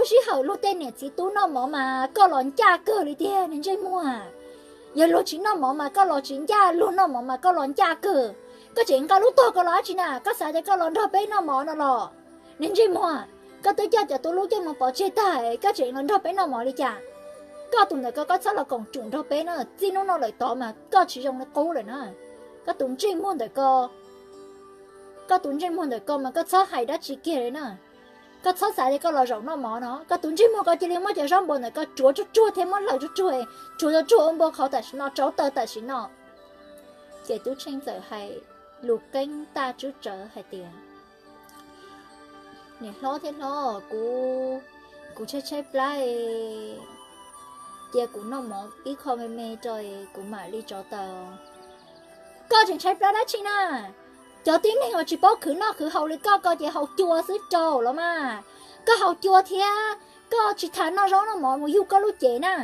Lub sij hawm luag tej niam txiv tub noj mov mas koj los ncaj kawg li tiag niag ntsej muag. Yog luag tsis noj mov mas koj los tsis ncaj, luag noj mov mas koj los ncaj kawg. Koj tseem nqa lub tog ko los dab tsi na? Koj xav tias koj los nrog peb noj mov no los? Niag ntsej muag, koj twb coj cov tub lub coj mus pov tseg tag, koj tseem los nrog peb noj mov li cas? Koj tus ntawm ko koj txhob los koom tsum nrog peb na, txij hnub no lawm tod mas koj tsis zoo li qub lawm na. Koj tus ntsej muag ntawm ko, koj tus ntsej muag ntawm ko mas koj txhob hais dab tsi kiag li na. Koj txhob xav tias koj los zaum noj mov no, koj tus ntsej muag ko cia li muab cov zaub npua ntawm ko tsuav tsuag tsuag thiab muab hlawv tsuag tsuag, tsuav tsuag tsuag ua npua qhauv tam sim no, tsauv taw tam sim no. Ces Tub Tsheej txawm hais lus qeeb taj tswb tsawv hais tias, Niam hlob thiab hlob, kuv, kuv tshaib tshaib plab, cia kuv noj mov ib qho me me rau kuv mam li tsauv taw. Koj tseem tshaib plab dab tsi na? Cov tib neeg uas tsis paub khwv noj khwv haus li koj ko ces haus cua xwb rau los mas. Koj haus cua thiab koj tsis tas noj zaub noj mov mus yug koj lub cev na.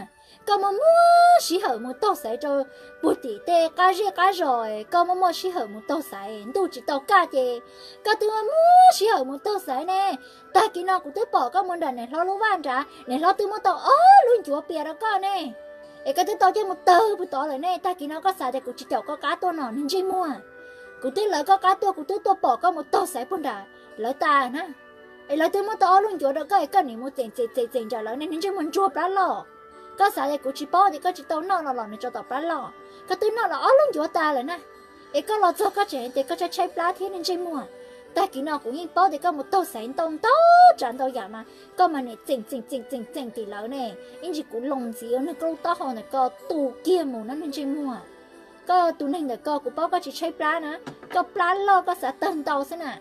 Koj muaj muaj sij hawm mus taug xaiv rau puag tim tej qab zej qab zos, koj muaj muaj sij hawm mus taug xaiv, ntuj tsis tau kaj ces koj twb muaj muaj sij hawm mus taug xaiv ne. Tag kis no kuv twb pom koj mus nram niam hlob lub vaj nrad, niam hlob twb muab tau ob lub ncuav pias rau koj ne, es koj twb tau coj mus tawg puag tod lawm ne. Tag kis no koj xav tias kuv tsis caum koj qab tuaj no niag ntsej muag? Kuv twb lawv koj qab tuaj, kuv twb tuaj pom koj mus taug xaiv puag nram lawv tas na, es lawv twb muab tau ob lub ncuav rau koj es koj nim mus txeem txeem txeem nram lawv ne niag ntsej muag ntsuag plab loj. Koj xav tias kuv tsis paub tias koj tsis tau noj no los nws tso tom plab loj? Koj twb noj los ob lub ncuav tas lawm na, es koj los txog koj tseem hais tias koj tshaib tshaib plab thiab niag ntsej muag. Tag kis no kuv yeej paub tias koj mus taug xaiv ntau ntau tsav ntau yam mas koj mas nim txeem txeem txeem txeem txeem tim lawv ne. Ib ntsis kuv los ntxiv ua nws koj lub taub hau ntawm ko tu kiag mus na niag ntsej muag. Koj tus neeg ntawm ko kuv paub koj tsis tshaib plab na, koj plab loj koj xav tawg ntau xwb na.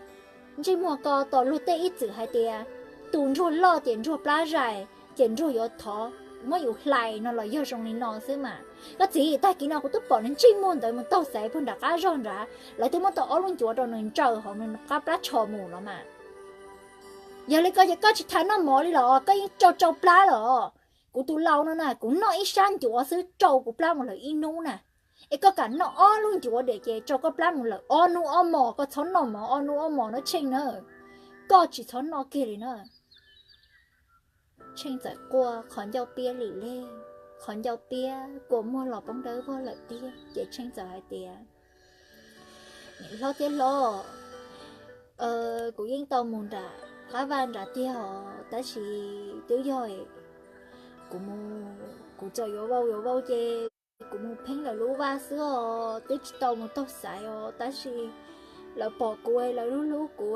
Ntsej muag ko tos luag tej ib txwm hais tias tus ntsuag loj ces ntsuag plab zais ces ntsuag yuav thov muab yus hlais no los yog zoo li no xwb mas. Koj txiv, tag kis no kuv twb pom nws ntsej muag ntawd mus taug xaiv puag nram qab zog nrad, lawv twb muab tau ob lub ncuav rau nws ntsaws hauv nws qab plab tsho mus los mas. Yog li ko ces koj tsis tas noj mov li los koj yeej tsau tsau plab los? Kuv tus laus no na, kuv noj ib sab ncuav xwb tsau kuv plab mus lawm ib hnub na. Es koj kam noj ob lub ncuav diam ces tsau koj plab mus lawm ob hnub ob hmos, koj txhob noj mov ob hnub ob hmos no Tsheej na. Koj tsis txhob noj kiag li na. Tsheej txawm quaj qhov ncauj piab lwm lej, qhov ncauj piab kua muag los poob dawb vog lawm tiag ces Tsheej txawm hais tias, Niam hlob thiab hlob, kuv yeej tau mus nram qab vaj nrad tiag os, tab sis twb yog kuv mus, kuv txawm yuav vau yuav vau ces kuv mus pheeb lawv lub vaj xwb os, twb tsis tau mus taug xaiv os, tab sis lawv pom kuv, lawv hlub hlub kuv,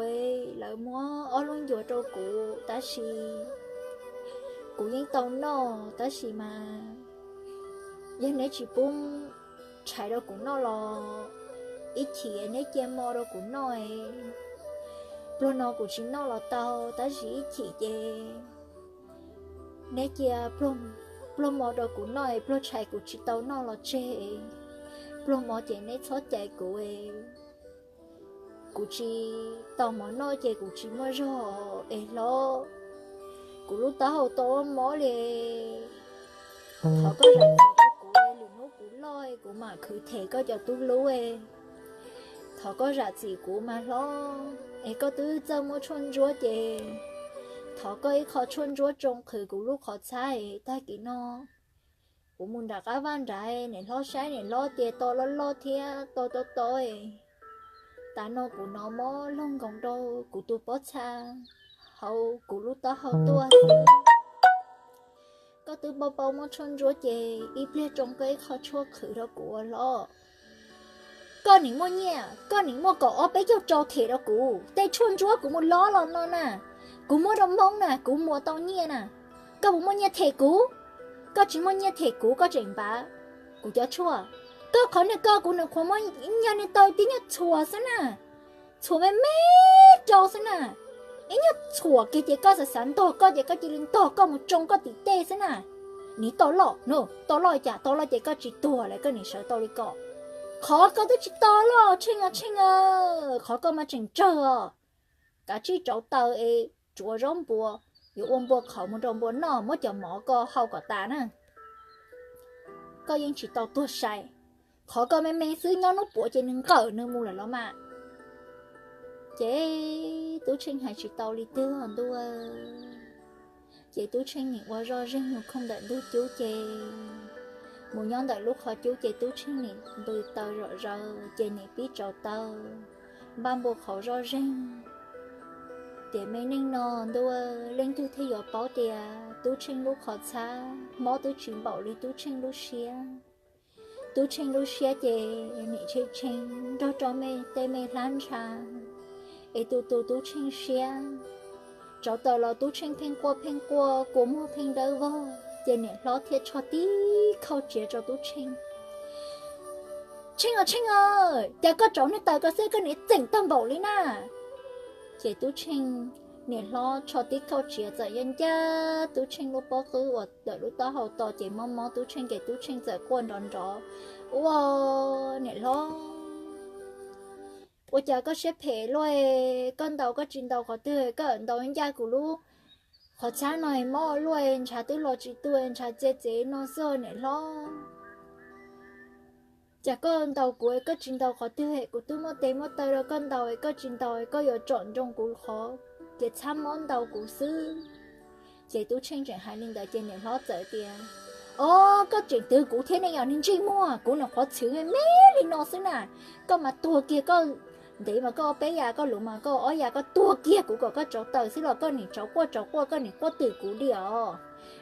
lawv muab ob lub ncuav rau kuv, tab sis kuv yeej tau noj, tab sis mas yog neb tsis pub tshais rau kuv noj los ib chim neb cia mo rau kuv noj. Pluag no kuv tsis noj los tau, tab sis ib chim ces neb cia pluag mo rau kuv noj es pluag tshais kuv tsis tau noj los tseg. Pluag mo ces neb txhob cais kuv, kuv tsis tau mov noj ces kuv tsis muaj zog es hlob. Kuv lub taub hau tau mob li. Thov koj zam txim rau kuv, lwm hnub kuv loj kuv mam khwv them koj cov tub lub. Thov koj zam txim kuv mas hlob, es koj twb txawj muab tshuaj ntsuab ces thov koj ib qho tshuaj ntsuab tsoo qhwv kuv lub qhov txhab es tag kis no kuv mus nram qab vaj nrad, niam hlob saib niam hlob tias to loj loj thiab to to to. Tas no kuv hnov mob loog nkoos rau kuv tus pob txha hauv kuv lub taub hau tuaj xwb. Koj twb paub paub muab tshuaj ntsuab ces ib pliag tsoo koj ib qho tshuaj qhwv rau kuv ua hlob. Koj nim muaj nyiaj, koj nim muaj kaum ob peb caug rau them rau kuv. Tej tshuaj ntsuab kuv mus lob los no na, kuv muab rau Hmoob na, kuv muas tau nyiaj na. Koj puas muaj nyiaj them kuv? Koj tsis muaj nyiaj them kuv koj tseem npav kuv cov tshuaj. Koj qhov niag ko kuv nws qhuav muab ib nyuag niag taw tib nyuag txhuam xwb na, txhuam me me rau xwb na. Ib nyuag txhuam kiag ces koj xav xav ntog koj ces koj cia li ntog koj mus tsoo koj tim tej xwb na. Nim to loj no, to loj cas, to loj ces koj tsis tuag lawm koj nim sawv tau li ko. Qhov koj twb tsis to loj Tsheej a Tsheej a, qhov koj mas tseem tsawg os. Kav tsij tsauv taw es tsuav zaub npua, yuav ua npua qhauv mus rau npua noj, muab cov mov ko hau kom tas na. Koj yeej tsis tau tuag sai. Qhov koj me me xwb nyob hnub puav ces nws nqawm nws mus lawm los mas. Ces Tub Tsheej hais tsis tau li twg ntua. Ces Tub Tsheej nim ua zoj zeeg mus khooj ntawm ntug cub ces mus nyob ntawm lub qhov cub ces Tub Tsheej nim npws taws zom zaws ces nim pib tsau taw npaj npua qhauv zoj zeeg. Tiam me neej no ntuj, leej twg thiaj yuav paub tias Tub Tsheej lub qhov txhab mob twb tsis npaum li Tub Tsheej lub siab. Tub Tsheej lub siab ces nim tshee tshee nrog rau tej me hlab ntsha es tu tu Tub Tsheej siab. Tsau taws los Tub Tsheej pheej quaj pheej quaj kua muag pheej dawb vog ces niam hlob thiaj rho tib khau tsiav rau Tub Tsheej. Tsheej aw Tsheej aw, cas koj tsau niag taws ko xwb koj nim txeem tag npaum li na. Ces Tub Tsheej, niam hlob rho tib khau tsiav txawm yog ncaj Tub Tsheej lub pob qwb uas ntawm lub taub hau to ces mob mob Tub Tsheej ces Tub Tsheej txawm quaj nrov nrov, Ua, niam hlob, ua cas koj siab phem luaj, koj ntaus koj tsis ntaus qhov twg, koj ntaus ncaj kuv lub qhov txhab no mob luaj, ntshav twb los tsis tu, ntshav txiav txev no xwb niam hlob. Cas koj ntaus kuv es koj tsis ntaus qhov twg, kuv twb muab tes muab taw rau koj ntaus es koj tsis ntaus, koj yuav tsom nroo kuv qhov ces txhab mob ntaus kuv xwb. Ces Tub Tsheej tseem hais li ntawd ces niam hlob txawm tias, Ob, koj tseem twv kuv thiab ne, yog niag ntsej muag, kuv nyuam qhuav txhwv me me li no xwb na, koj mas tuag kiag koj. Ntev mas koj peb yas, koj luv mas koj ob yas, koj tuag kiag kuv kom koj tsau taws xwb los koj nim tsau quaj tsau quaj, koj nim quaj twm kuv diam os.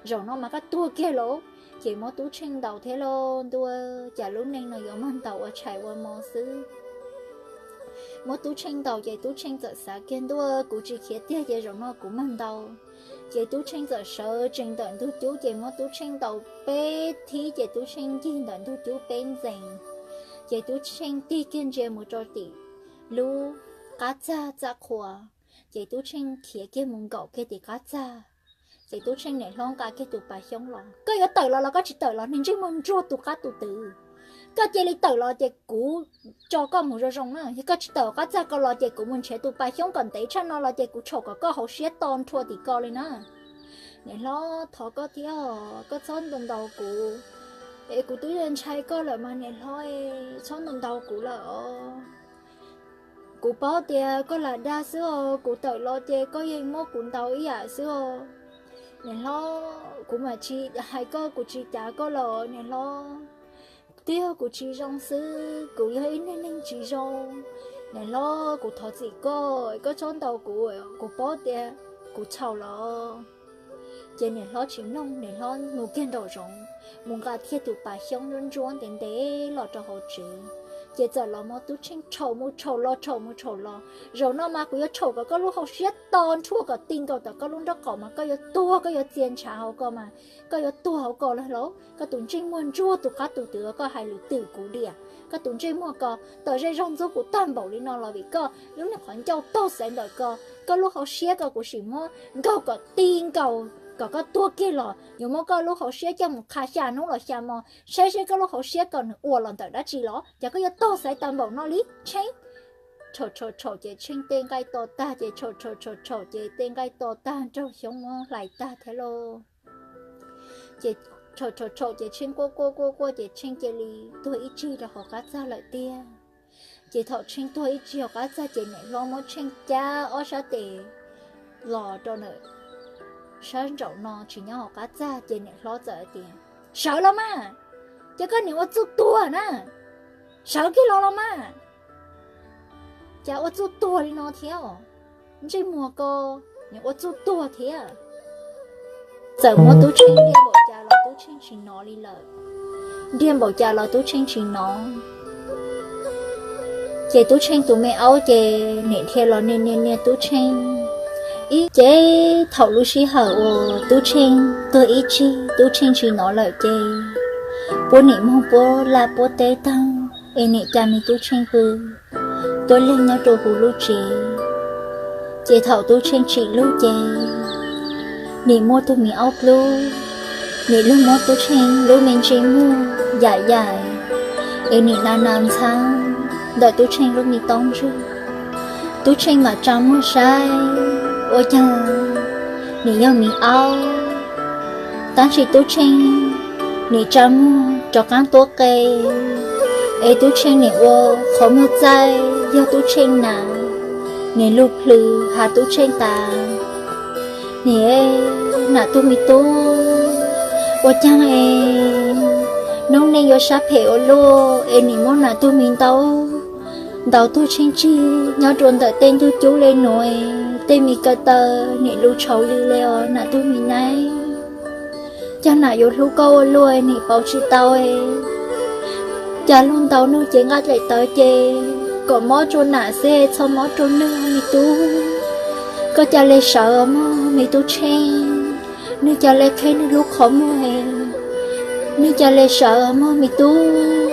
Zaum no mas koj tuag kiag lauj. Ces muab Tub Tsheej ntaus thiab lauj ntuj, cas lub neej no yuav mag ntaus ua tshais ua mo xwb. Muab Tub Tsheej ntaus ces Tub Tsheej txawm xav kiag ntuj, kuv tsis khiav tiag ces zaum no kuv mag ntaus. Ces Tub Tsheej txawm sawv tsees ntawm ntug cub ces muab Tub Tsheej ntaus peb thib ces Tub Tsheej ncig ntawm ntug cub peb ntxees. Ces Tub Tsheej tig kiag ntsia mus rau tim lub qab txag txaj qhua, ces Tub Tsheej khiav kiag mus nkaum kiag tim qab txag. Ces Tub Tsheej niam hlob nqa kiag tus pas xyoob los, Koj yuav tawm los los koj tsis tawm los, niag ntsej muag ntsuag tus qab tus twm? Koj cia li tawm los ces kuv tso koj mus zoo zoo na, yog koj tsis tawm qab txag ko los ces kuv mus nrhiav tus pas xyoob kom ntev tshaj no los ces kuv tshaum kom koj hauv siab to nrhua tim ko li na. Niam hlob, thov koj thiab, koj txhob ntaus ntaus kuv es kuv twb ntshai koj lawm mas niam hlob, txhob ntaus ntaus kuv lawm os. Kuv paub tias koj lam dag xwb os, kuv tawm los ces koj yeej muab kuv ntaus ib yam xwb os. Niam hlob, kuv mam tsis hais koj, kuv tsis cav koj los niam hlob. Twb yog kuv tsis zoo xwb, kuv yog ib neeg neeg tsis zoo. Niam hlob, kuv thov txim koj, koj txhob ntaus kuv, kuv paub tias kuv txhaum los. Ces niam hlob tsis mloog, niam hlob mus kiag nraum zoov, mus nqa kiag tus pas xyoob ntsuab ntsuab ntev ntev los rau hauv tsev. Ces txawm los muab Tub Tsheej tshaum mus tshaum los tshaum mus tshaum los, Zaum no mas kuv yuav tshaum kom koj lub hauv siab to nrhua kom ti nkaus tom koj lub nraub qaum mas koj yuav tuag, koj yuav txia ntshav hauv ko mas koj yuav tuag hauv ko lawm lauj. Koj tus ntsej muag ntsuag tus qab tus twm, koj hais lus twm kuv diam. Koj tus ntsej muag ko tawm zej zog ntxub kuv tag npaum li no los vim koj lub niag qhov ncauj taug xaiv ntawm ko. Koj lub hauv siab ko kuv sim muab nkaug kom ti nkaus kom koj tuag kiag los yuav muab koj lub hauv siab coj mus qha xya hnub los xya hmo saib seb koj lub hauv siab ko nws ua los ntawm dab tsi los, ces koj yuav taug xaiv tag npaum no li Tsheej. Tshaum tshaum tshaum ces Tsheej tej nqaij to tag, ces tshaum tshaum tshaum tshaum ces tej nqaij to tag, nraug xyoob muab hlais tag thiab lauj. Ces tshaum tshaum tshaum ces Tsheej quaj quaj quaj quaj ces Tsheej cia li tuag ib tsig rau hauv qab txag lawm tiag. Ces thaum Tsheej tuag ib tsig hauv qab txag ces niam hlob muab Tsheej cab ob sab tes los rau ntawm sab nraum no tsis nyob hauv qab txag, ces niam hlob txawm tias, Sawv los mas, ces koj nim ua txuj tuag na, sawv kiag los los mas. Cas ua txuj tuag li no thiab? Ntsej muag ko, nim ua txuj tuag thiab. Txawm muab Tub Tsheej ntiag npaum cas los Tub Tsheej tsis hnov li lawm. Ntiag npaum cas los Tub Tsheej tsis hnov. Ces Tub Tsheej tus me aub ces nim dhia los niag niag niag Tub Tsheej. Ib ces thaum lub sij hawm uas Tub Tsheej tuag ib tsig Tub Tsheej tsis hnov lawm ces puab nim moog puab laj puab teb taag es nim ca me Tub Tsheej pw tuab leeg nyob rua huv lub tsev. Ces thaum Tub Tsheej tsim lug ces nim muaj tug me aub dlub, nim lug muab Tub Tsheej lub me ntsej muag yam yaim es nim na na ntxhab ntawm Tub Tsheej lub me taub ntswg. Tub Tsheej mam tsa muag saib ua caag nim yog me aub, tab sis Tub Tsheej nim tsa muag rov qaab tuab qe es Tub Tsheej nim ua qhov muag txaij yog Tub Tsheej na, nim lug plhws has Tub Tsheej tas, nim Nam tug me tub, ua caag es noob neej yuav sab phem ua luaj es nim muab nam tug me ntaub ntaus tuag tsheej tsig nyob rua ntawm tej ntug cub le nuav, tej me kaw taw nim lug tshauv lwg le os nam tug me nab. Cog nam yuav hlub koj ua luaj nim pauv tsis tau, cas lug ntaus nwg ces nqaj dlaim tawv ces kom mob rua nam xwb txhob mob rua nwg me tub. Koj ca le sawv mog me tub Tsheej, nwg ca le qheb nwg lub qhov muag, nwg ca le sawv mog me tub.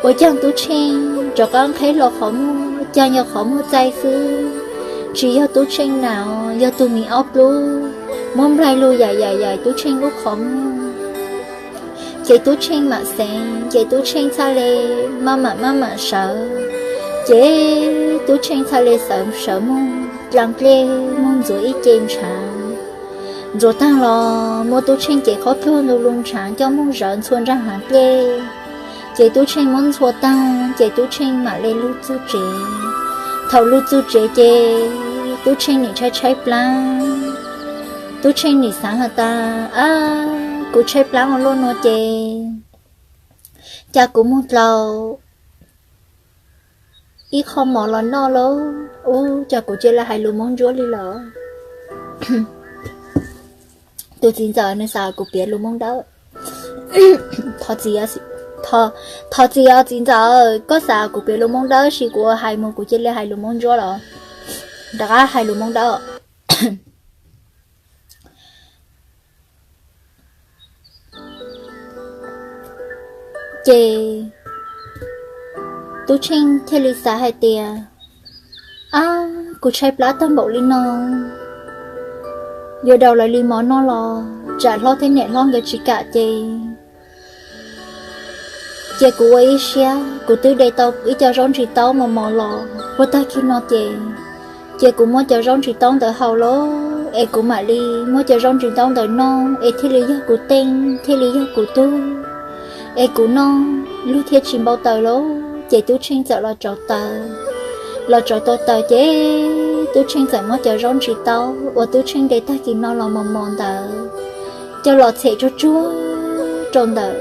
Ua caag tub Tsheej rov qab qheb hlo qhov muag, caag yog qhov muag txaij xwb, tsis yog tub Tsheej nam, yog tug miv ob plub muab nplaig lug yaim yaim yaim tub Tsheej lub qhov muag. Ces tub Tsheej mam xeev, ces tub Tsheej txhaj le maj mam maj mam sawv. Ces tub Tsheej txhaj le sawv sawv moog dlaa dlej moog ntxuav ib ce ntshav. Ntxuav taag los muab tub Tsheej cev qhov pluag ntu lug ntshav coj moog zawv ntxhua nraag haav dlej. Ces tub Tsheej muab ntxhua taag ces tub Tsheej mam le lug txug tsev. Thaum lug txug tsev ces tub Tsheej nim tshaib tshaib plab. Tub Tsheej nim xaav has tas, ab, kuv tshaib plab ua luaj nuav ces cas kuv moog dlhau ib qho mov los noj lauj. Ub, cas kuv cia le hais lus Moob Ntsuab li lawm. Tus txiv ntxawm nws xav kuv piav lus Moob Dawb. Thov txim os txiv ntxawm, koj xav kuv piav lus Moob Dawb sis kuv ua hais mus kuv cia le hais lus Moob Ntsuab los rov qab hais lus Moob Dawb. Ces tub Tsheej thiaj li xav hais tias, ab, kuv tshaib plab tag npaum li no, yuav daus lawv li mov noj los tsam hlob thiab niam hlob nkawd tsis kam ces cia kuv ua ib siab, kuv twb de tau ib co zaub ntsis taub mos mos los puag tag kis no ces cia kuv muab cov zaub ntsis taub ntawd haus lauj es kuv mam li muab cov zaub ntsis taub ntawd noj es thiaj li yog kuv teej thiaj li yog kuv tug es kuv noj lug thiaj tsis npau taws lauj. Ces tub Tsheej txawm los tsau taws, los tsau tau taws ces tub Tsheej txawm muab cov zaub ntsis taub uas tub Tsheej de tag kis no los mos mos ntawd coj los txhem tsuag tsuag rau ntawm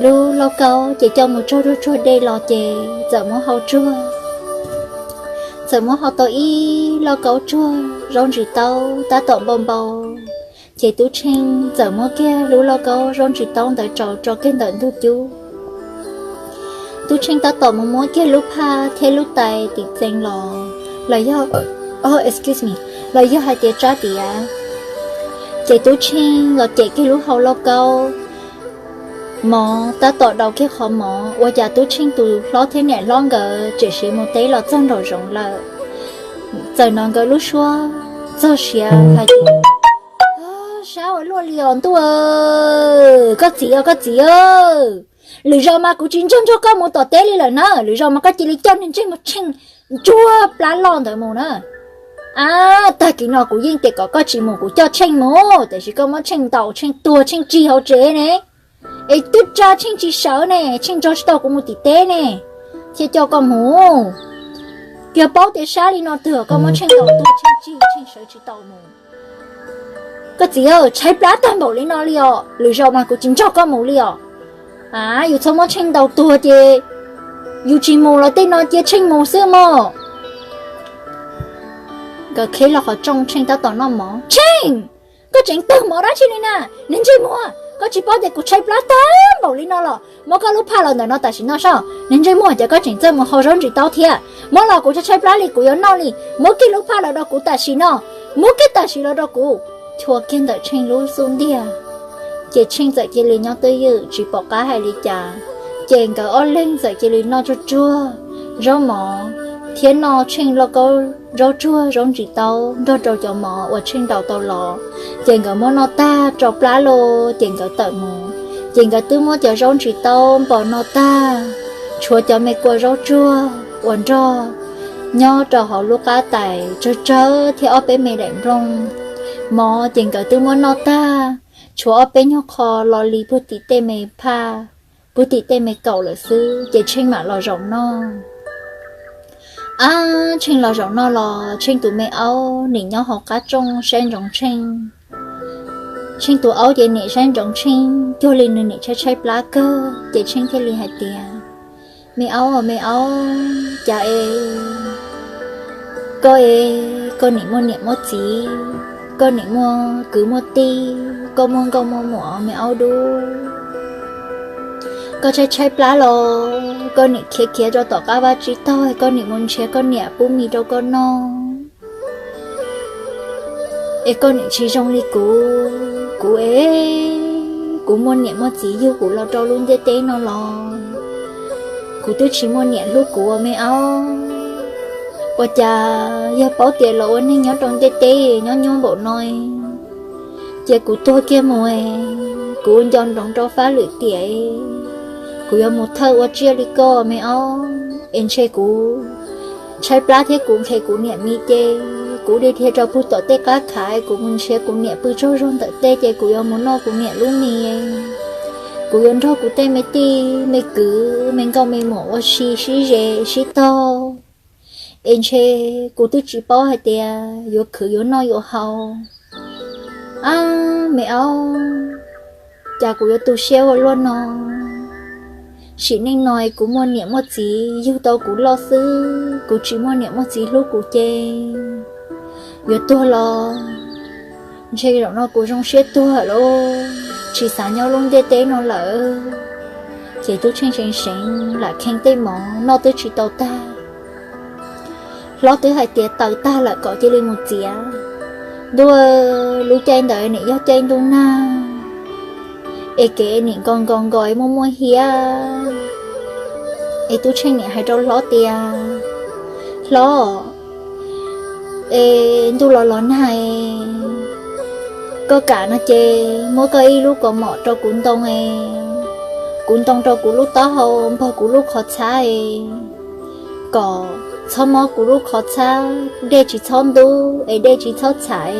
lub lauj kaub ces coj mus tsaug tsuag tsuag dej los ces txawm muab hau tsuag, txawm muab hau tau ib lauj kaub tsuag zaub ntsis taub tab tom npau npau. Ces tub Tsheej txawm muab kiag lub lauj kaub zaub ntsis taub ntawd rau tso kiag ntawm ntug cub. Tub Tsheej tab tom mus muab kiag lub phaj thiab lub tais tim txee los, los yog, excuse me, los yog hais tias tsab tiav. Ces tub Tsheej los cem kiag lub hau lauj kaub, mov tab tom daus kiag qhov mov, ua cas tub Tsheej tus hlob thiab niam hlob nkawd tseem siv mus teb los txog nraum zoov lawm. Txawm hnov nkawd lub suab txog siav hais tias, sab ua luaj li os ntuj, koj txiv os koj txiv, lwm zaus mas kuv tsis nrog nrog koj mus tom teb li lawm na, lwm zaus mas koj cia li coj niag ntsej muag Tsheej ntsuag plab loj ntawd mus na. Ab, tag kis no kuv yeej tias kom koj tsis mus kuv coj Tsheej mus, tiam sis koj muab Tsheej ntaus Tsheej tuag Tsheej tsig hauv tsev ne, es twb tsa Tsheej tsis sawv ne, Tsheej nrog tsis tau kuv mus tim teb ne, thiaj coj koj mus. Yog paub tias sab li no twg koj muab Tsheej ntaus tuag Tsheej tsig Tsheej sawv tsis tau mus. Koj txiv, tshaib plab tag npaum li no li os, lwm zaus mas kuv tsis nrog koj mus li os. A, yus txhob muab Tsheej ntaus tuag ces yus tsis mus los tej no cia Tsheej mus xwb mog. Nkawd kheb los qhov rooj Tsheej tab tom noj mov. Tsheej, koj tseem tawg mov dab tsi li na? Niag ntsej muag, koj tsis paub tias kuv tshaib plab tag npaum li no los? Muab koj lub phaj los ntawm no tam sim no soj. Niag ntsej muag, cas koj tseem txawj mus hau zaub ntsis taub thiab? Muab los kuv tshaib tshaib plab li kuv yuav noj li. Muab kiag lub phaj los rau kuv tam sim no. Muab kiag tam sim los rau kuv. Chua kiag ntawm Tsheej lub xub ntiag, ces Tsheej txawm cia li nyob twj ywm tsis pom qab hais li cas. Ces nkawd ob leeg txawm cia li noj tsuag tsuag zaub mov thiab noj Tsheej lauj kaub zaub tsuag zaub ntsis taub nrog rau cov mov uas Tsheej ntaus tau los. Ces nkawd muab noj tag rau plab los ces nkawd tawm mus. Ces nkawd twb muab cov zaub ntsis taub npog noj tag, tshuav cov me kua zaub tsuag uas nrog nyob rau hauv lub qab tais tsawg tsawg thiab ob peb me daim nplooj. Mov ces nkawd twb muab noj tag, tshuav ob peb nyuag qho lo li puag tim tej me phaj, puag tim tej me kaum lawm xwb ces Tsheej mam los zaum noj. Ab, Tsheej los zaum noj los Tsheej tus me aub nim nyob hauv qab rooj saib ntsoov Tsheej. Tsheej tus aub ces nim saib ntsoov Tsheej cuag li nws nim tshaib tshaib plab kawg, ces Tsheej thiaj li hais tias, Me aub, me aub, cas es koj es koj nim muaj niam muaj txiv, koj nim muaj kwv muaj tij, koj muaj nkauj muaj muam me aub dub. Koj tshaib tshaib plab los koj nim khiav khiav rau tom qab vaj tsib taug, koj nim mus nrhiav koj niam pub mis rau koj noj. Es koj nim tsis zoo li kuv, kuv es kuv muaj niam muaj txiv yug kuv los rau lub ntiaj teb no los kuv twb tsis muaj niam hlub kuv me aub. Ua cas yog paub tias los ua neeg nyob rau ntiaj teb nyob nyob npaum no, cia kuv tuag kiag mus, kuv nco ntsoov rau fab lwm tiam, kuv yuav mus thawj ua tsiaj li koj me aub. Es ntshe kuv tshaib plab thiab kuv nqhis kuv niam mis ces kuv dhia dhia rau puag tom tej qab khav, kuv mus nrhiav kuv niam pw tsaug zog ntawm tej ces kuv yuav mus noj kuv niam lub mis. Kuv yuav nrog kuv tej me tij me kwv me nkauj me muam ua si sib ze sib tog. Es ntshe kuv twb tsis paub hais tias yuav khwv yuav noj yuav haus. Ab me aub, cas kuv yuav tu siab ua luaj no. Sim neej no kuv muaj niam muaj txiv yug tau kuv loj xwb, kuv tsis muaj niam muaj txiv hlub kuv ces yuav tuag los ntshe zaum no kuv zoo siab tuag lawm, tsis xav nyob lub ntiaj teb no lawm. Ces Tub Tsheej seev seev lam kheej tej mov noj twb tsis tau tag. Hlob twb hais tias taws tag lawm kom cia li mus txiav. Ntuj, lub caij ntawd nim yog caij ntuj nag, es kev nim nko nko nko muaj muaj hiab. Es Tub Tsheej nim hais rau hlob tias, Hlob, es ntuj los los nag, koj kam no ces muab koj ib lub kaus mom rau kuv ntoo, kuv ntoo rau kuv lub taub hau npog kuv lub qhov txhab, kom txhob mob kuv lub qhov txhab, dej tsis txhob ntub es dej tsis txhob txham.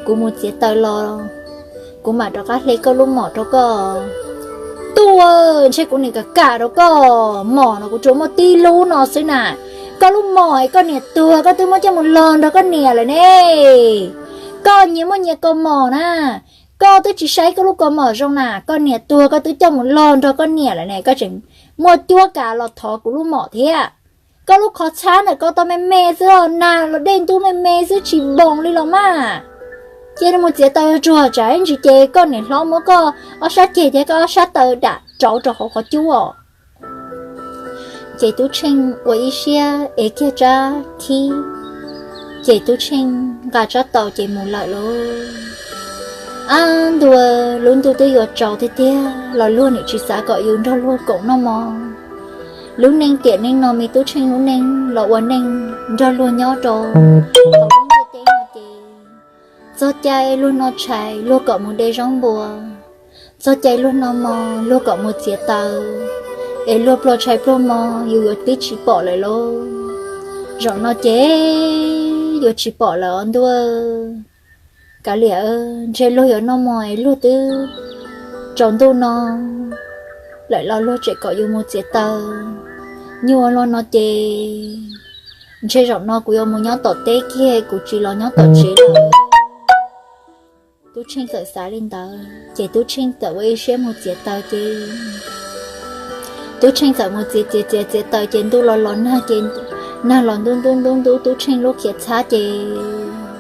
Kuv mus txiav taws los kuv mam rov qab hle koj lub mom rau koj. Ntuj, ntshe kuv nim kam kam rau koj, mom no kuv tsuas muaj tib lub no xwb na. Koj lub mom es koj niam tuag koj twb muab coj mus log nrog koj niam lawm ne. Koj nyias muaj nyias kaus mom na, koj twb tsis saib koj lub kaus mom zoo na, koj niam tuag koj twb coj mus log nrog koj niam lawm ne, koj tseem muaj cuab kav los thov kuv lub mom thiab. Koj lub qhov txhab ntawm koj tau me me xwb os, nag los dej ntub me me xwb tsis npoos li los mas. Cia li mus txiav taws tsuag tsam ib ntsis ces koj niam hlob muab koj ob sab ceg thiab koj ob sab taw dam rauv rau hauv qhov cub os. Ces Tub Tsheej ua ib siab ev kiag tsab khib, ces Tub Tsheej nqa tsab taus ces mus lawm lauj. Ab ntuj, lub ntuj twb yuav tsaus tiag tiag los luag nim tsis xav kom yus nrog luag koom noj mov. Lub neej tiam neej no me Tub Tsheej lub neej los ua neej nrog luag nyob rau hauv lub ntiaj teb no ces txog caij luag noj tshais luag kom mus de zaub npua, txog caij luag noj mov luag kom mus txiav taws, es luag pluag tshais pluag mov yus yuav pib tsis pom lawm lauj. Zaum no ces yuav tsis pom lawm os ntuj. Kav liam, ntshe luag yuav noj mov es luag twb tsaus ntuj no lawm los luag tseem kom yus mus txiav taws. Nyuaj luaj no ces ntshe zaum no kuv yuav mus nyob tom teb kiag, kuv tsis los nyob tom tsev lawm. Tub Tsheej txawm xav li ntawd ces Tub Tsheej txawm ua ib siab mus txiav taws ces Tub Tsheej txawm mus txiav txiav txiav txiav taws ces ntuj los los nag ces nag los ntub ntub ntub ntub Tub Tsheej lub khiav txhab ces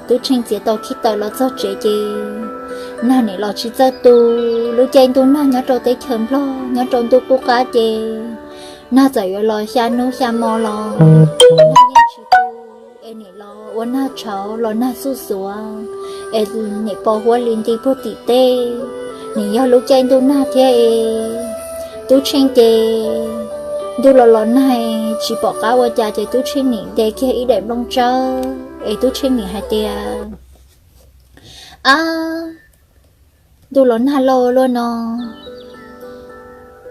Tub Tsheej txiav tau khib taws los txog tsev ces nag nim los tsis txawj tu. Lub caij ntuj nag nyob rau teb chaws Nplog nyob rau ntuj qub qab ces nag txawm yuav los xya hnub xya hmo los nag yeej tsis tu, es nim los ua nag tshauv los nag xuj xuav, es nim pos huab li nti puag tim teb. Nim yog lub caij ntuj nag thiab es Tub Tsheej ces ntuj los los nag tsis pom qab ua cas ces Tub Tsheej nim de kiag ib daim nplooj tsawb es Tub Tsheej nim hais tias, Ab, ntuj los nag lauj luaj no,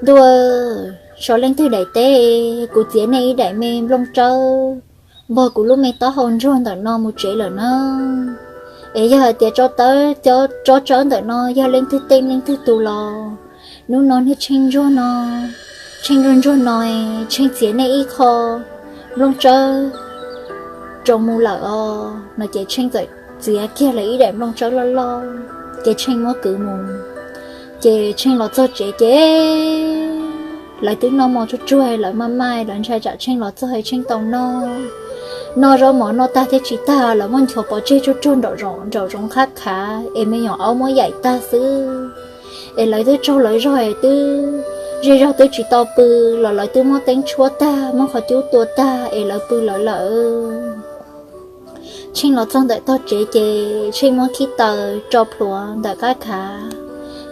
ntuj, sau leej twg daim teb, kuv txiav nej ib daim me nplooj tsawb npog kuv lub me taub hau ntsuag ntawm no mus tsev lawm na. Es yog hais tias tsob tsawb ntawm no yog leej twg tej leej twg tus los hnub no niag Tsheej ntsuag no, Tsheej ntsuag ntsuag no, Tsheej txiav nej ib qho nplooj tsawb tsoo mus lawm os no ces Tsheej txawm txiav kiag lawv ib daim nplooj tsawb loj loj Ces Tsheej muab kwv mus, ces Tsheej los txog tsev ces lawv twb noj mov tsuag tsuag, lawv maj maj, lawv ntshai tsam Tsheej los txog Tsheej tau noj. Noj zaub mov noj tag thiab tsis tag, lawv muab nchuav pov tseg tsuag tsuag nraum zoov qhab khav es me nyuam aub muab yaim tag xwb. Es lawv twb tsaug lawv zog es twb zej zog twb tsis tau pw los lawv twb muab teeb tshuab tag, muab qhov cub tua tag es lawv pw lawv lawm. Tsheej los txog ntawm tog tsev ces Tsheej muab khib taws tso plhuav ntawm qab khav,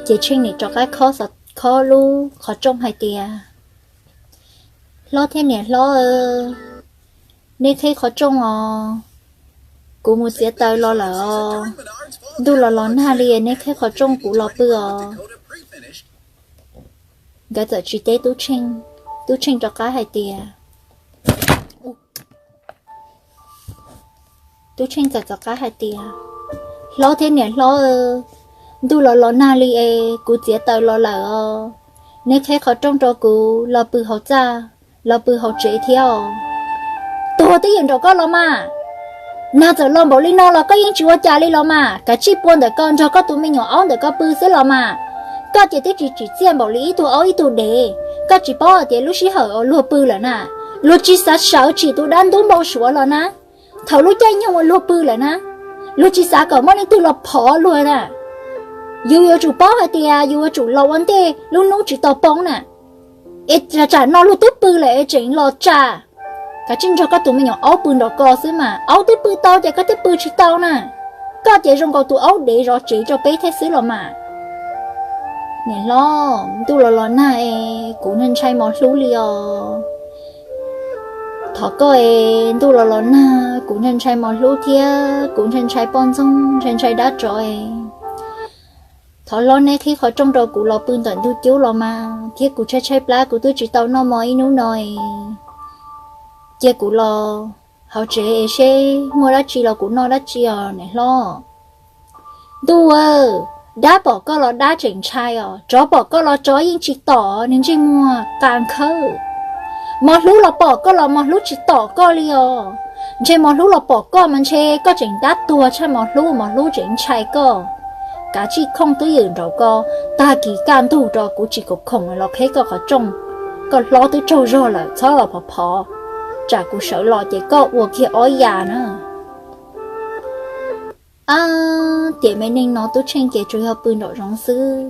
ces Tsheej nim rov qab khob lub qhov rooj hais tias, Hlob thiab niam hlob, neb qheb qhov rooj os, kuv mus txiav taws los lawm os, ntuj los los nag li, neb qheb qhov rooj kuv los pw os. Nkawd txawm tsis teb Tub Tsheej, Tub Tsheej rov qab hais tias, Tub Tsheej txawm rov qab hais tias, Hlob thiab niam hlob, ntuj los los nag li es kuv txiav taws los lawm os, neb qheb qhov rooj rau kuv los pw hauv txaj, los pw hauv tsev thiab os. Tuag twb ywm nraum koj los mas, nag txawm los npaum li no los koj yeej tsis ua cas li los mas, kav tsij pua ntawm ko nrog koj tus me nyuam aub ntawm ko pw xwb los mas. Koj ces twb tsis tsim txiaj npaum li ib tug aub ib tug dev, koj tsis paub hais tias lub sij hawm uas luag pw lawm na, luag tsis xav sawv tsim tus dab ntub npau suav los na. Thaum lub caij nyoog uas luag pw lawm na, luag tsis xav kom muaj leej twg los phov luag na. Yus yuav tsum paub hais tias yus yuav tsum los ua ntej lub hnub tsis tau poob na. Es tsam no luag twb pw lawm es tseem los tsa, kav tsij nrog koj tus me nyuam aub pw nraum ko xwb mas, aub twb pw tau ces koj twb pw tsis tau na. Koj ces zoo nkaus tus aub dev zov tsev rau peb thiab xwb los mas. Niam hlob, ntuj los los nag es kuv ntshai ntshai mos hlub li os. Thov koj es, ntuj los los nag kuv ntshai ntshai mos hlub thiab kuv ntshai ntshai poj ntxoog, ntshai ntshai dab tsov es. Thov hlob neb qhib qhov rooj rau kuv los pw ntawm ntug cub los mas, thiab kuv tshaib tshaib plab kuv twb tsis tau noj mov ib hnub no es. Cia kuv los hauv tsev es seb muaj dab tsi los kuv noj dab tsi os niam hlob. Ntuj aw, dab pom koj los dab tseem ntshai os, tsov pom koj los tsov yeej tsis tom, nws ntsej muag qas nkhawb. Mos hlub los pom koj los mos hlub tsis tom koj li os. Ntshe mos hlub los pom koj mas ntshe koj tseem dab tuag tshaj mos hlub, mos hlub tseem ntshai koj. Kav tsij khooj twj ywm nraum ko, tag kis kaj ntug rau kuv tsis khoom khoom los qheb koj qhov rooj. Koj hlob twb tsaug zog lawm, txhob los phov phov, tsam kuv sawv los ces koj ua kiag ob yas na. Ab, tiam me neej no Tub Tsheej ces tsuas yog pw nraum zoov xwb.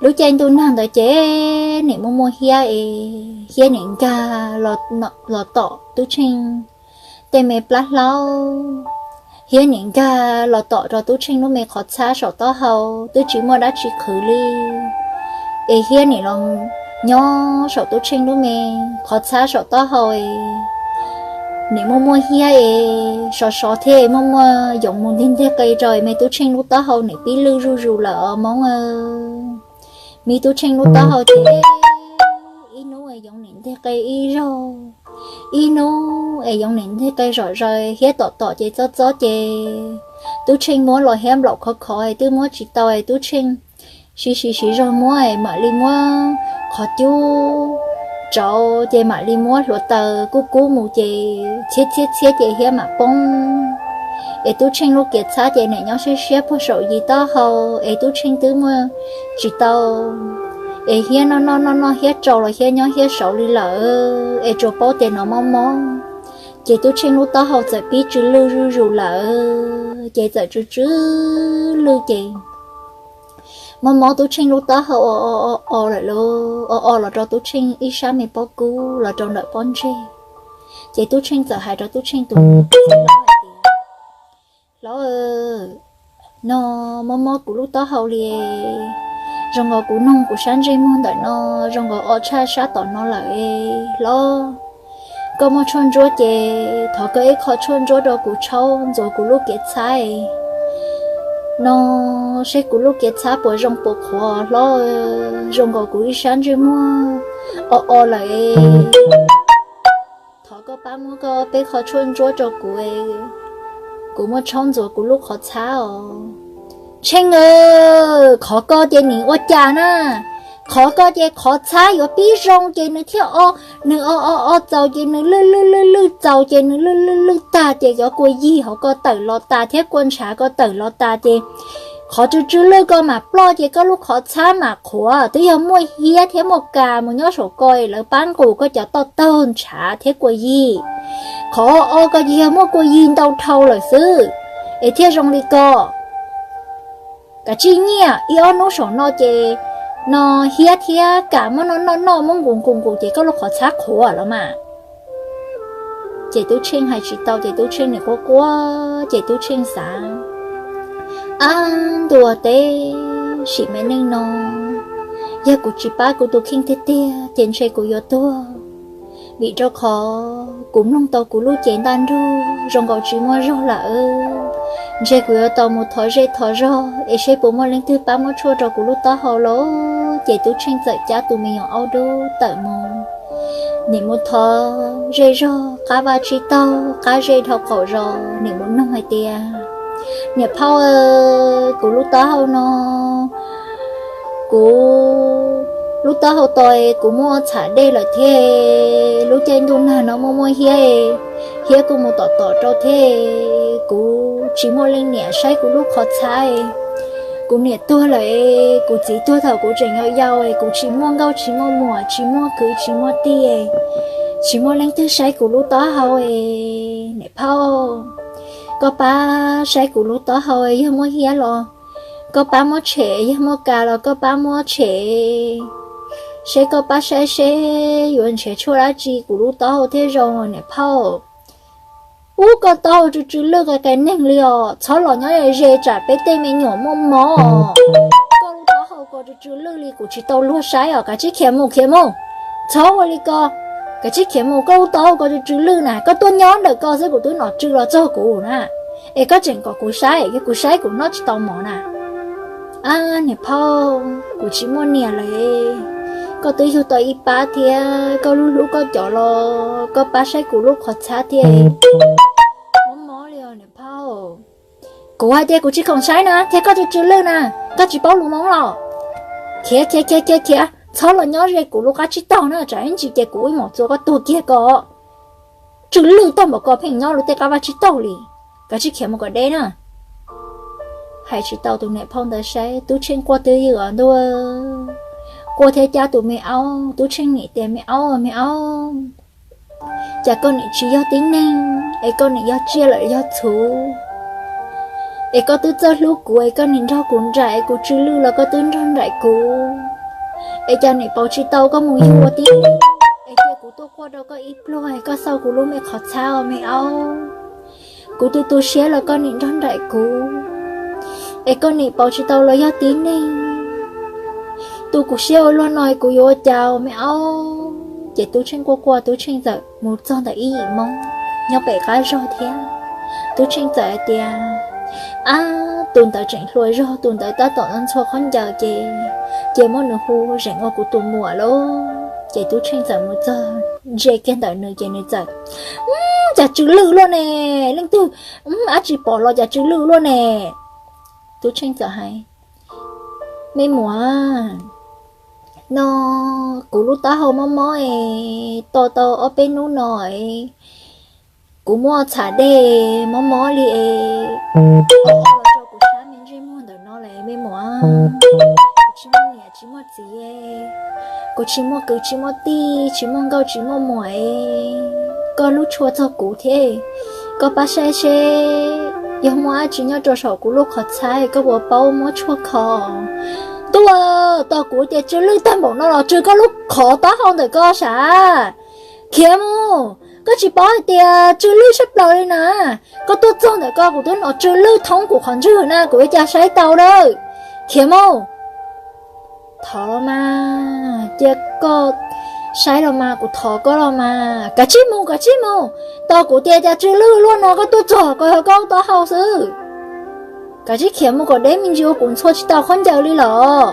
Lub caij ntuj nag ntawd ces nim muaj muaj hiab es, hiab nim nkag los tom Tub Tsheej tej me plab hlaub, hiab nim nkag los tom rau Tub Tsheej lub me qhov txhab saum taub hau twb tsis muaj dab tsi qhwv li. Es hiab nim los nyob saum Tub Tsheej lub me qhov txhab saum taub hau es, nim muaj muaj hiab es, sov sov thiab muaj muaj yoov mus ntiag ntiag qe rau me Tub Tsheej lub taub hau nim pib lwj zuj zus lawm os Hmoob aw. Me Tub Tsheej lub taub hau ces ib hnub es yoov nim ntiag qe ib zaug, ib hnub es yoov nim ntiag qe zom zaws, hiab tom tom ces txob txob ces Tub Tsheej muab los hiab nplaum khov khov es twb muab tsis tau es Tub Tsheej siv siv siv zog muab es mam li muab qhov cub rauv ces mam li muab hluav taws kub kub mus ces txhiab txhiab txhiab ces hiab mam poob. Es Tub Tsheej lub kiav txhab ces nim nyob siab siab puag saum yim taub hau es Tub Tsheej twb muaj tsis tau, es hiab noj noj noj noj hiab tsau los hiab nyob hiab saud li lawm es tsuas paub tias nov mob mob. Ces Tub Tsheej lub taub hau txawm pib tsw lwj zuj zus lawm ces txawm tsw tsw lwj ces mob mob Tub Tsheej lub taub hau o o o lawm lauj, o o los rau Tub Tsheej ib sab me pob kub los rau ntawm pob ntseg. Ces Tub Tsheej txawm hais rau Tub Tsheej tus txiv hlob hais tias, Hlob, no mob mob kuv lub taub hau li, zoo nkaus kuv noog kuv sab ntsej muag ntawm no zoo nkaus o tshaj sab tom no lawm es hlob, koj muaj tshuaj ntsuab ces thov koj ib qho tshuaj ntsuab rau kuv tshaub ntxuav kuv lub kiav txhab no seb kuv lub kiav txhab puas zoo puas qhuav hlob, zoo nkaus kuv ib sab ntsej muag o o lawm es. Thov koj pab muab koj peb qho tshuaj ntsuab rau kuv, kuv muab tshaub ntxuav kuv lub qhov txhab os. Tsheej aw, qhov ko ces nim ua cas na, qhov ko ces qhov txhab yuav pib zoo ces nws thiaj o, nws o o o txaus ces nws lwj lwj lwj lwj txaus ces nws lwj lwj lwj tag ces cov kua yig hauv ko tawm los tas thiab kua ntshav ko tawm los tas ces Qhov tsw tsw lwj ko mas ploj ces koj lub qhov txhab mas qhuav. Twb yog muaj hiab thiab muaj kas mus nyob saum ko, lawv pab nqus koj cov toj taug ntshav thiab kua yig. Qhov o ko ces yog muaj kua yig ntau dhau lawm xwb es thiaj zoo li ko. Kav tsij nyiaj ib ob hnub saum no ces no hiab thiab kas muab noj noj noj muab nqus nqus nqus ces koj lub qhov txhab qhuav los mas. Ces Tub Tsheej hais tsis tau ces Tub Tsheej nim quaj quaj ces Tub Tsheej xav, ab ntuj teb, sim me neej no yog kuv tsis pab kuv tus kheej tiag tiag ces ntshe kuv yuav tuag, vim rau qhov kuv mloog tau kuv lub cev ntaj nrug zoo nkaus tsis muaj zog lawm. Ntshe kuv yuav tau mus thov zej thov zog es seb puas muaj leej twg pab muab tshuaj rau kuv lub taub hau lauj. Ces Tub Tsheej txawm cab tus me nyuam aub dub tawm mus. Nim mus thov zej zog qab vaj tsib taug qab zej dhau qaum zos, nim mus noog hais tias, niam phauj, kuv lub taub hau no, kuv lub taub hau to, kuv muaj txham dej lawm thiab, lub caij ntuj nag no muaj muaj hiab, hiab kuj mus tom tom rau thiab, kuv tsis muaj leej niam saib kuv lub qhov txhab. Kuv niam tuag lawm, kuv txiv tuag thaum kuv tseem yau yau, kuv tsis muaj nkauj tsis muaj muam, tsis muaj kwv tsis muaj tij, tsis muaj leej twg saib kuv lub taub hau. Niam phauj, koj pab saib kuv lub taub hau, yog muaj hiab los koj pab muab tshem, yog muaj kas los koj pab muab tshem, seb koj pab saib seb yuav nrhiav tshuaj dab tsi kuv lub taub hau thiaj zoo, niam phauj. Ub, koj taub hau tsw tsw lwj qe qe neeg li os, txhob los nyob ze tsam peb tej me nyuam muaj mob. Koj lub taub hau ko tsw tsw lwj li, kuv tsis tau luag saib os, kav tsij khiav mus, khiav mus, txhob ua li ko, kav tsij khiav mus, koj lub taub hau ko tsw tsw lwj na, koj tuaj nyob ntawm ko xwb kuv twb nom tsw los txog kuv na, es koj tseem kom kuv saib, yog kuv saib kuv noj tsis tau mov na. Ab niam phauj, kuv tsis muaj niam lawm, koj twb yug tau ib pab thiab, koj lub hlub koj cov los koj pab saib kuv lub qhov txhab thiab. Mob mob li os niam phauj. Kuv hais tias kuv tsis khoom saib na, thiab koj tsw tsw lwj na, koj tsis paub lus Hmoob los? Khiav khiav khiav khiav khiav, txhob los nyob ze kuv lub qab tsib taug na, tsam ib ntsis ces kuv ib mos txua koj tuag kiag ko. Tsw lwj tag npaum ko pheej nyob lub tej qab vaj tsib taug li, kav tsij khiav mus kom deb na. Hais tsis tau tus niam phauj ntawd saib, Tub Tsheej quaj twb ywm os ntuj, quaj thiab cab tus me aub, Tub Tsheej nim tias, me aub, me aub, cas koj nim tsis yog tib neeg es koj nim yog tsiaj lawm yog txhuv, es koj twb txawj hlub kuv es koj nim nrog kuv nraim, kuv tsw lwj los koj twb nrog nraim kuv, es cas nim pauv tsis tau koj mus yug ua tib neeg, es cia kuv tuaj quaj rau koj ib pluag, koj xauj kuv lub me qhov txhab os me aub. Kuv tu tu siab los koj nim nrog nraim kuv, es koj nim pauv tsis tau los yog tib neeg. Tu kuv siab ua luaj no kuv yuav ua cas me aub. Ces Tub Tsheej quaj quaj, Tub Tsheej txawm mus txog ntawm ib yim Hmoob nyob pem qab zog thiab. Tub Tsheej txawm hais tias, ab, tus ntawd tseem hluas zog, tus ntawd tab tom ntxhua khaub ncaws ces, ces muab nws hu zeem ua kuv tus muam lauj. Ces Tub Tsheej txawm mus txog ntsia kiag ntawm nws ces nws txawm, cas tsw lwj luaj ne, leej twg, ab, tsis pom los cas tsw lwj luaj ne. Tub Tsheej txawm hais, me muam, no kuv lub taub hau mob mob es to tau ob peb hnub no es kuv muaj txham dej mob mob li es, o, los rau kuv sab me ntsej muag ntawm no lawm me muam. Kuv tsis muaj niam tsis muaj txiv, kuv tsis muaj kwv tsis muaj tij, tsis muaj nkauj tsis muaj muam es, koj hlub tshua txog kuv thiab, koj pab saib seb yog muaj dab tsi nyob rau saum kuv lub qhov txhab koj puas paub muab tshuaj kho. Ntuj, tos kuv tias tsw lwj tag npaum no los tsw koj lub qhov taub hau ntawm ko sav. Khiav mus, koj tsis paub hais tias tsw lwj tshaj plaws li na. Koj tuaj txog ntawm ko kuv twb hnov tsw lwj thoob kuv qhov ntswg na, kuv ua cas saib tau lawm. Khiav mus. Thov los mas, cia koj saib los mas, kuv thov koj los mas, kav tsij mus, kav tsij mus. Tos kuv tias cas tsw lwj luaj no koj tuaj txog ko yog koj taub hau xwb. Kav tsij khiav mus kom deb me ntsis ua kuv ntxhua tsis tau khaub ncaws li los.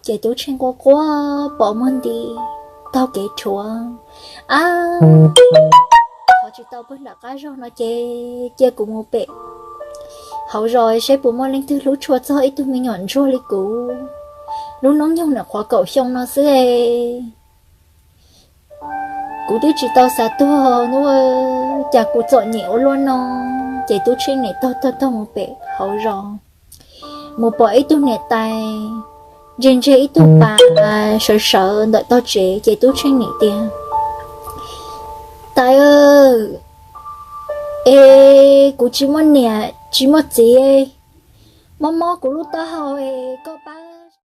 Ces Tub Tsheej quaj quaj pom muag nti taug kev rhuav, ab, thov tsis tau puag nram qab zog no ces cia kuv mus pem hauv zos seb puas muaj leej twg hlub tshua txog ib tug me nyuam ntsuag li kuv. Lub hnub nyoog nim qhuav kaum xyoo no xwb es, kuv twb tsis tau xav tuag, cas kuv txom nyem ua luaj no. Ces Tub Tsheej nim taug taug taug mus pem hauv zos. mus pom ib tug niam tais ntseg ntseg ib tug pas sawv sawv ntawm tog tsev ces Tub Tsheej nim tias, Tais, es kuv tsis muaj niam tsis muaj txiv, mob mob kuv lub taub hau es koj pab